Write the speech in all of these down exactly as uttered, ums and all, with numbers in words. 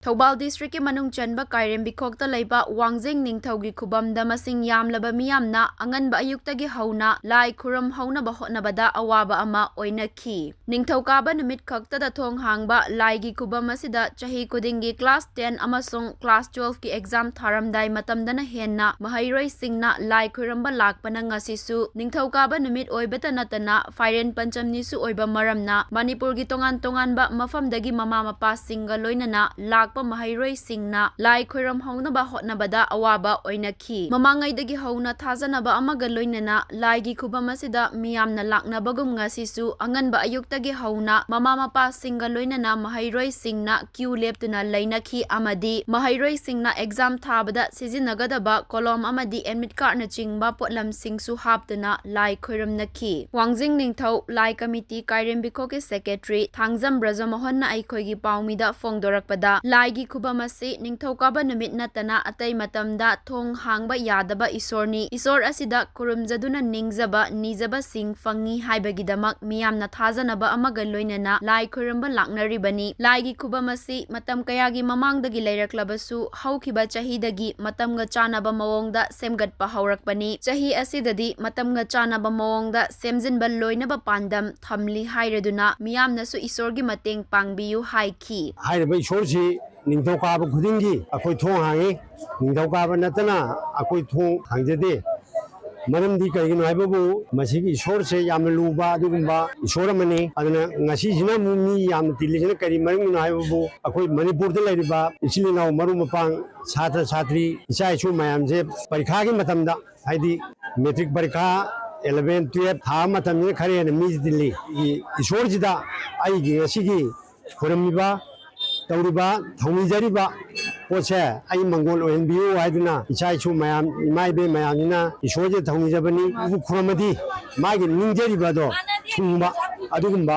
ꯊꯧꯕꯥꯜ ꯗꯤꯁꯇ꯭ꯔꯤꯛꯀꯤ ꯃꯅꯨꯡ ꯆꯟꯕ ꯀꯥꯏꯔꯦꯝꯕꯤꯈꯣꯛꯇ ꯂꯩꯕ ꯋꯥꯡꯖꯤꯡ ꯅꯤꯡꯊꯧꯒꯤ ꯈꯨꯕꯝꯗ ꯃꯁꯤꯡ ꯌꯥꯝꯂꯕ ꯃꯤꯌꯥꯝꯅ ꯑꯉꯟꯕ ꯑꯌꯨꯛꯇꯒꯤ ꯍꯧꯅ ꯂꯥꯏ ꯈꯨꯔꯨꯝ ꯍꯧꯅꯕ ꯍꯣꯠꯅꯕꯗ ꯑꯋꯥꯕ ꯑꯃ ꯑꯣꯏꯅꯈꯤ꯫ ꯅꯤꯡꯊꯧꯀꯥꯕ ꯅꯨꯃꯤꯠ ꯈꯛꯇꯗ ꯊꯣꯡ ꯍꯥꯡꯕ ꯂꯥꯏꯒꯤ ꯈꯨꯕꯝ ꯑꯁꯤꯗ ꯆꯍꯤ ꯈꯨꯗꯤꯡꯒꯤ class ten ꯑꯃꯁꯨꯡ class twelveꯀꯤ exam ꯊꯥꯔꯝꯗꯥꯏ ꯃꯇꯝꯗꯅ ꯍꯦꯟꯅ ꯃꯍꯩꯔꯣꯏꯁꯤꯡꯅ ꯂꯥꯏ ꯈꯨꯔꯨꯝꯕ ꯂꯥꯛꯄꯅ ꯉꯁꯤꯁꯨ ꯅꯤꯡꯊꯧꯀꯥꯕ ꯅꯨꯃꯤꯠ ꯑꯣꯏꯕꯇ ꯅꯠꯇꯅ ꯐꯥꯏꯔꯦꯟ ꯄꯟꯆꯝꯅꯤꯁꯨ ꯑꯣꯏꯕ ꯃꯔꯝꯅ ꯃꯅꯤꯄꯨꯔꯒꯤ ꯇꯣꯉꯥꯟ ꯇꯣꯉꯥꯟꯕ ꯃꯐꯝꯗꯒꯤ ꯃꯃꯥ ꯃꯄꯥꯁꯤꯡꯒ ꯂꯣꯏꯅꯅ ꯂꯥꯛꯄ ꯃꯍꯩꯔꯣꯏꯁꯤꯡꯅ ꯂꯥꯏ ꯈꯨꯔꯨꯝ ꯍꯧꯅꯕ ꯍꯣꯠꯅꯕꯗ ꯑꯋꯥꯕ ꯑꯣꯏꯅꯈꯤ꯫ ꯃꯃꯥꯡꯉꯩꯗꯒꯤ ꯍꯧꯅ ꯊꯥꯖꯅꯕ ꯑꯃꯒ ꯂꯣꯏꯅꯅ ꯂꯥꯏꯒꯤ ꯈꯨꯕꯝ ꯑꯁꯤꯗ ꯃꯤꯌꯥꯝꯅ ꯂꯥꯛꯅꯕꯒꯨꯝ ꯉꯁꯤꯁꯨ ꯑꯉꯟꯕ ꯑꯌꯨꯛꯇꯒꯤ ꯍꯧꯅ ꯃꯃꯥ ꯃꯄꯥꯁꯤꯡꯒ ꯂꯣꯏꯅꯅ ꯃꯍꯩꯔꯣꯏꯁꯤꯡꯅ queue ꯂꯦꯞꯇꯨꯅ ꯂꯩꯅꯈꯤ ꯑꯃꯗꯤ ꯃꯍꯩꯔꯣꯏꯁꯤꯡꯅ exam ꯊꯥꯕꯗ ꯁꯤꯖꯤꯟꯅꯒꯗꯕ ꯀꯣꯂꯣꯝ ꯑꯃꯗꯤ admit cardꯅꯆꯤꯡꯕ ꯄꯣꯠꯂꯝꯁꯤꯡꯁꯨ ꯍꯥꯞꯇꯨꯅ ꯂꯥꯏ ꯈꯨꯔꯨꯝꯅꯈꯤ꯫ ꯋꯥꯡꯖꯤꯡ ꯅꯤꯡꯊꯧ ꯂꯥꯏ ꯀꯃꯤꯇꯤ ꯀꯥꯏꯔꯦꯝꯕꯤꯈꯣꯛꯀꯤ secretary ꯊꯥꯡꯖꯝ ꯕ꯭ꯔꯖꯃꯣꯍꯟꯅ ꯑꯩꯈꯣꯏꯒꯤ ꯄꯥꯎꯃꯤꯗ ꯐꯣꯡꯗꯣꯔꯛꯄꯗ, ꯂꯥꯏꯒꯤ ꯈꯨꯕꯝ ꯑꯁꯤ ꯅꯤꯡꯊꯧꯀꯥꯕ ꯅꯨꯃꯤꯠ ꯅꯠꯇꯅ ꯑꯇꯩ ꯃꯇꯝꯗ ꯊꯣꯡ ꯍꯥꯡꯕ ꯌꯥꯗꯕ ꯏꯁꯣꯔꯅꯤ꯫ ꯏꯁꯣꯔ ꯑꯁꯤꯗ ꯈꯨꯔꯨꯝꯖꯗꯨꯅ ꯅꯤꯡꯖꯕ, ꯅꯤꯖꯕꯁꯤꯡ ꯐꯪꯉꯤ ꯍꯥꯏꯕꯒꯤꯗꯃꯛ ꯃꯤꯌꯥꯝꯅ ꯊꯥꯖꯅꯕ ꯑꯃꯒ ꯂꯣꯏꯅꯅ ꯂꯥꯏ ꯈꯨꯔꯨꯝꯕ ꯂꯥꯛꯅꯔꯤꯕꯅꯤ꯫ ꯂꯥꯏꯒꯤ ꯈꯨꯕꯝ ꯑꯁꯤ ꯃꯇꯝ ꯀꯌꯥꯒꯤ ꯃꯃꯥꯡꯗꯒꯤ ꯂꯩꯔꯛꯂꯕꯁꯨ, ꯍꯧꯈꯤꯕ ꯆꯍꯤꯗꯒꯤ ꯃꯇꯝꯒ ꯆꯥꯟꯅꯕ ꯃꯑꯣꯡꯗ ꯁꯦꯝꯒꯠꯄ ꯍꯧꯔꯛꯄꯅꯤ꯫ ꯆꯍꯤ ꯑꯁꯤꯗꯗꯤ ꯃꯇꯝꯒ ꯆꯥꯟꯅꯕ ꯃꯑꯣꯡꯗ ꯁꯦꯝꯖꯤꯟꯕ ꯂꯣꯏꯅꯕ ꯄꯥꯟꯗꯝ ꯊꯝꯂꯤ ꯍꯥꯏꯔꯗꯨꯅ ꯃꯤꯌꯥꯝꯅꯁꯨ ꯏꯁꯣꯔꯒꯤ ꯃꯇꯦꯡ ꯄꯥꯡꯕꯤꯌꯨ ꯍꯥꯏꯈꯤ꯫ ꯍꯥꯏꯔꯤꯕ ꯏꯁꯣꯔꯁꯤ ꯅꯤꯡꯊꯧꯀꯥꯕ ꯈꯨꯗꯤꯡꯒꯤ ꯑꯩꯈꯣꯏ ꯊꯣꯡ ꯍꯥꯡꯉꯤ꯫ ꯅꯤꯡꯊꯧꯀꯥꯕ ꯅꯠꯇꯅ ꯑꯩꯈꯣꯏ ꯊꯣꯡ ꯍꯥꯡꯖꯗꯦ꯫ ꯃꯔꯝꯗꯤ ꯀꯔꯤꯒꯤꯅꯣ ꯍꯥꯏꯕꯕꯨ, ꯃꯁꯤꯒꯤ ꯏꯁꯣꯔꯁꯦ ꯌꯥꯝꯅ ꯂꯨꯕ ꯑꯗꯨꯒꯨꯝꯕ ꯏꯁꯣꯔ ꯑꯃꯅꯤ꯫ ꯑꯗꯨꯅ ꯉꯁꯤꯁꯤꯅ ꯑꯃꯨꯛ ꯃꯤ ꯌꯥꯝꯅ ꯇꯤꯜꯂꯤꯁꯤꯅ ꯀꯔꯤ ꯃꯔꯝꯒꯤꯅꯣ ꯍꯥꯏꯕꯕꯨ, ꯑꯩꯈꯣꯏ ꯃꯅꯤꯄꯨꯔꯗ ꯂꯩꯔꯤꯕ ꯏꯆꯤꯜ ꯏꯅꯥꯎ, ꯃꯔꯨꯞ ꯃꯄꯥꯡ, ꯁꯥꯇ꯭ꯔ ꯁꯥꯇ꯭ꯔꯤ, ꯏꯆꯥ ꯏꯁꯨ ꯃꯌꯥꯝꯁꯦ ꯄꯔꯤꯈꯥꯒꯤ ꯃꯇꯝꯗ, ꯍꯥꯏꯗꯤ matric ꯄꯔꯤꯈꯥ, eleven, twelve ꯊꯥꯕ ꯃꯇꯝꯁꯤꯅ ꯈꯔ ꯍꯦꯟꯅ ꯃꯤꯁꯤ ꯇꯤꯜꯂꯤ꯫ ꯏꯁꯣꯔꯁꯤꯗ ꯑꯩꯒꯤ ꯉꯁꯤꯒꯤ ꯈꯨꯔꯨꯝꯃꯤꯕ, ꯇꯧꯔꯤꯕ, ꯊꯧꯅꯤꯖꯔꯤꯕ ꯄꯣꯠꯁꯦ ꯑꯩ ꯃꯪꯒꯣꯜ ꯑꯣꯏꯍꯟꯕꯤꯌꯨ ꯍꯥꯏꯗꯨꯅ ꯏꯆꯥ ꯏꯁꯨ ꯃꯌꯥꯝ, ꯏꯃꯥ ꯏꯕꯦꯟ ꯃꯌꯥꯝꯁꯤꯅ ꯏꯁꯣꯔꯁꯦ ꯊꯧꯅꯤꯖꯕꯅꯤ꯫ ꯈꯨꯔꯨꯝꯃꯗꯤ ꯃꯥꯒꯤ ꯅꯤꯡꯖꯔꯤꯕ ꯑꯗꯣ ꯊꯨꯡꯕ, ꯑꯗꯨꯒꯨꯝꯕ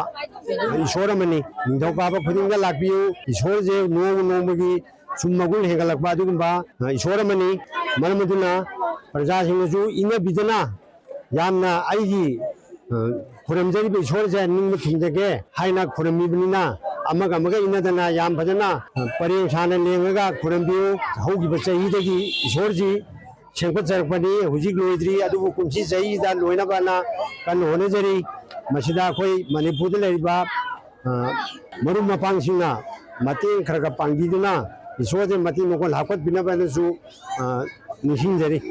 ꯏꯁꯣꯔ ꯑꯃꯅꯤ꯫ ꯅꯤꯡꯊꯧꯀꯥꯕ ꯈꯨꯗꯤꯡꯗ ꯂꯥꯛꯄꯤꯌꯨ꯫ ꯏꯁꯣꯔꯁꯦ ꯅꯣꯡꯃ ꯅꯣꯡꯃꯒꯤ ꯁꯨꯝ ꯃꯒꯨꯟ ꯍꯦꯟꯒꯠꯂꯛꯄ ꯑꯗꯨꯒꯨꯝꯕ, ꯑ, ꯏꯁꯣꯔ ꯑꯃꯅꯤ꯫ ꯃꯔꯝ ꯑꯗꯨꯅ ꯄ꯭ꯔꯖꯥꯁꯤꯡꯅꯁꯨ ꯏꯪꯅꯕꯤꯗꯅ ꯌꯥꯝꯅ ꯑꯩꯒꯤ, ꯑ, ꯈꯨꯔꯨꯝꯖꯔꯤꯕ ꯏꯁꯣꯔꯁꯦ ꯅꯤꯡꯕ ꯊꯨꯡꯖꯒꯦ ꯍꯥꯏꯅ ꯈꯨꯔꯨꯝꯃꯤꯕꯅꯤꯅ, ꯑꯃꯒ ꯑꯃꯒ ꯏꯟꯅꯗꯅ ꯌꯥꯝ ꯐꯖꯅ, ꯑ, ꯄꯔꯦꯡ ꯁꯥꯅ ꯂꯦꯡꯉꯒ ꯈꯨꯔꯨꯝꯕꯤꯌꯨ꯫ ꯍꯧꯈꯤꯕ ꯆꯍꯤꯗꯒꯤ ꯏꯁꯣꯔꯁꯤ ꯁꯦꯝꯒꯠꯆꯔꯛꯄꯅꯤ, ꯍꯧꯖꯤꯛ ꯂꯣꯏꯗ꯭ꯔꯤ, ꯑꯗꯨꯕꯨ ꯀꯨꯝꯁꯤ ꯆꯍꯤꯗ ꯂꯣꯏꯅꯕꯅ ꯀꯟꯅ ꯍꯣꯠꯅꯖꯔꯤ꯫ ꯃꯁꯤꯗ ꯑꯩꯈꯣꯏ ꯃꯅꯤꯄꯨꯔꯗ ꯂꯩꯔꯤꯕ, ꯑ, ꯃꯔꯨꯞ ꯃꯄꯥꯡꯁꯤꯡꯅ ꯃꯇꯦꯡ ꯈꯔ ꯈꯔ ꯄꯥꯡꯕꯤꯗꯨꯅ ꯏꯁꯣꯔꯁꯦ ꯃꯇꯤꯛ ꯃꯒꯣꯟ ꯍꯥꯞꯀꯠꯄꯤꯅꯕꯅꯁꯨ, ꯑ, ꯅꯤꯡꯁꯤꯡꯖꯔꯤ꯫